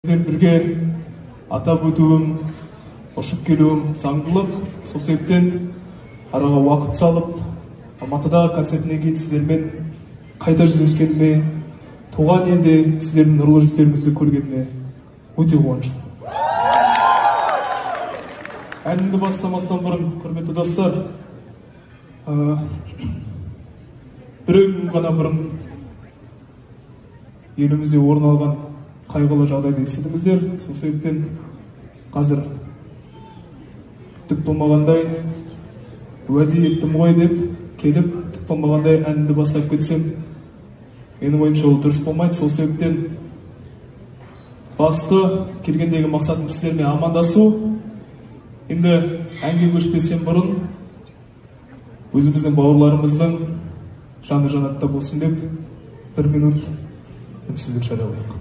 Бірге атап өтуім, ұшып келуім заңдылық. Сол себептен араға уақыт салып, Алматыдағы концертінен кейін сіздермен қайта жүздескеніме, туған елде сіздердің нұрлы жүздеріңізді көргеніме өте қуаныштымын. Әнімді бастамастан бұрын, құрметті достар, бір күн ғана бұрын елімізде орын алған қайғылы жағдайды естідіңіздер. Сол себептен қазір түк болмағандай уәде еттім ғой деп келіп, түк болмағандай әнімді бастап кетсем, менің ойымша, ол дұрыс болмайды. Сол себептен басты келгендегі мақсатым сіздермен амандасу. Енді әнге көшпестен бұрын өзіміздің бауырларымыздың жаны жәннатта болсын деп бір минут үнсіздік жариялайық.